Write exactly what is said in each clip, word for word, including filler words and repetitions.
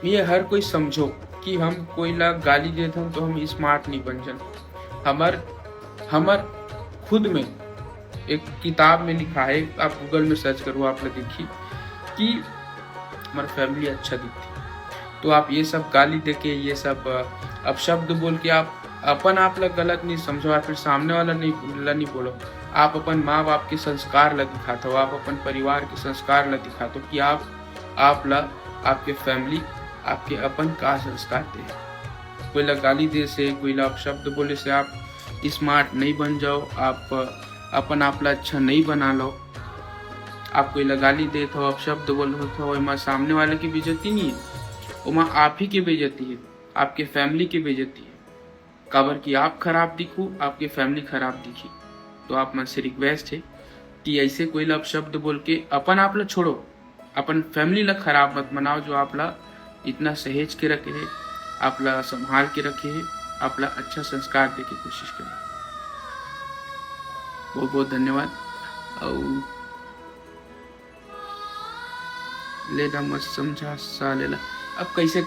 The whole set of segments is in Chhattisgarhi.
ये हर कोई समझो कि हम कोई ला गाली देत हन तो हम स्मार्ट नहीं बन जन। हमर हमर खुद में एक किताब में लिखा है, आप गूगल में सर्च करो, आप ला दिखी कि हमर फैमिली अच्छा दिखती। तो आप ये सब गाली देके, ये सब अपशब्द बोल के आप अपन आप ला गलत नहीं समझो, या फिर सामने वाला नहीं ला नहीं बोलो। आप अपन माँ बाप के संस्कार ला दिखात हो, आप अपन परिवार के संस्कार ला दिखात हो कि आप आप ला, आपके फैमिली आपके अपन का संस्कार दे। कोई ला गाली दे से, कोई ला अपशब्द बोले से आप स्मार्ट नहीं बन जाओ, आप अपन आप ला अच्छा नहीं बना लो। आप कोई ला गाली देत हो, अपशब्द बोलत हो, ओमा सामने वाले की बेइज्जती नहीं है, ओमा आप ही की बेइज्जती है, आपके फैमिली की बेइज्जती है। काबर कि आप खराब दिखो, आपके फैमिली खराब दिखी। तो आप मन से रिक्वेस्ट है कि ऐसे कोई ला अपशब्द बोल के अपन आप ला छोड़ो, अपन फैमिली ला खराब मत बनाओ, जो आप ला इतना सहेज के रखे है, आप ला संभाल के रखे है, आप ला अच्छा संस्कार दे के कोशिश करे। बहुत बहुत धन्यवाद। अउ ले ला मत समझा साले ला। अब कैसे,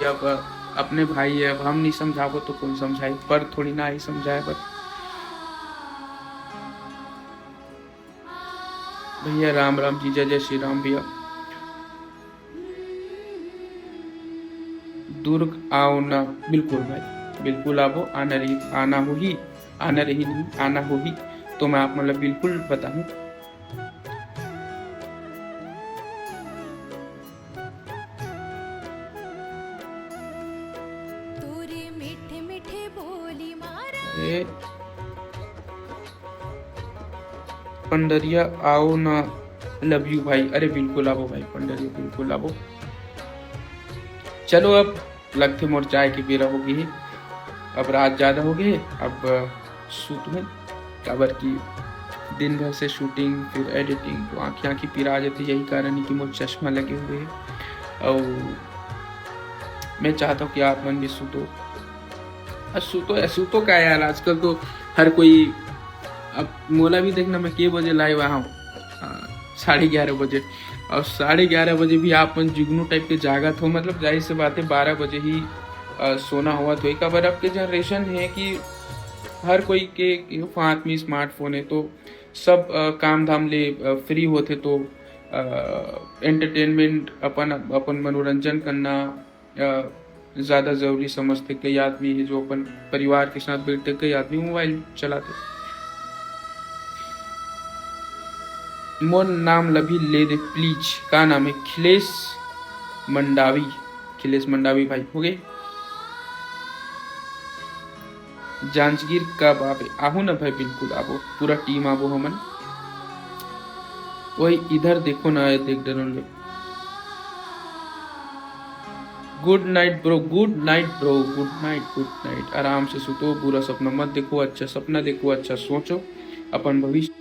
अब अपने भाई है, अब हम नहीं समझाबो तो कौन समझाई? पर थोड़ी ना आई समझाए बर। भैया राम राम जीजा, जय श्री राम भैया। दुर्ग आओ ना, बिल्कुल भाई, बिल्कुल आबो, आना रही, आना होही, आना रही नहीं, आना होही, तो मैं आप मतलब बिल्कुल बताऊँ। तोरे मीठे मीठे बोली मारा। ए, पंडरिया आओ ना, लव यू भाई। अरे बिल्कुल आबो भाई, पंडरिया बिल्कुल आबो। चलो अब लगथे मोर चाय के बेरा हो गई है, अब रात ज़्यादा हो गई है, अब सूत हूँ, काबर कि दिन भर से शूटिंग फिर एडिटिंग, तो आँखी आँखी पिरा जाती, यही कारण है कि मोर चश्मा लगे हुए है। और मैं चाहता हूँ कि आप मन भी सूतो। अरे सूतो है, सूतो का यार, आजकल तो हर कोई, अब मोला भी देखना, मैं के बजे लाइव आया हूँ, हाँ, साढ़े ग्यारह बजे, और साढ़े ग्यारह बजे भी आप मन जुगनू टाइप के जागत हो, मतलब जाहिर सी बात है बारह बजे ही अ, सोना होवत होही, काबर अब के जनरेशन है कि हर कोई के हाथ में स्मार्टफोन है, तो सब अ, काम धाम ले फ्री होथे, तो एंटरटेनमेंट, अपन अपन मनोरंजन करना ज़्यादा ज़रूरी समझते। कई आदमी है जो अपन परिवार के साथ बैठते, कई आदमी मोबाइल चलाते। मोर नाम ल भी ले दे प्लीज। का नाम है? खिलेश मंडावी। खिलेश मंडावी भाई हो गए। जांजगीर कब आबे? आहू ना भाई, बिल्कुल आबो, पूरा टीम आबो हमन। वही इधर देखो ना, ये देख डरो ले। गुड नाइट ब्रो, गुड नाइट ब्रो, गुड नाइट, गुड नाइट। आराम से सुतो, बुरा सपना मत देखो, अच्छा सपना देखो, अच्छा सोचो, अपन भविष्य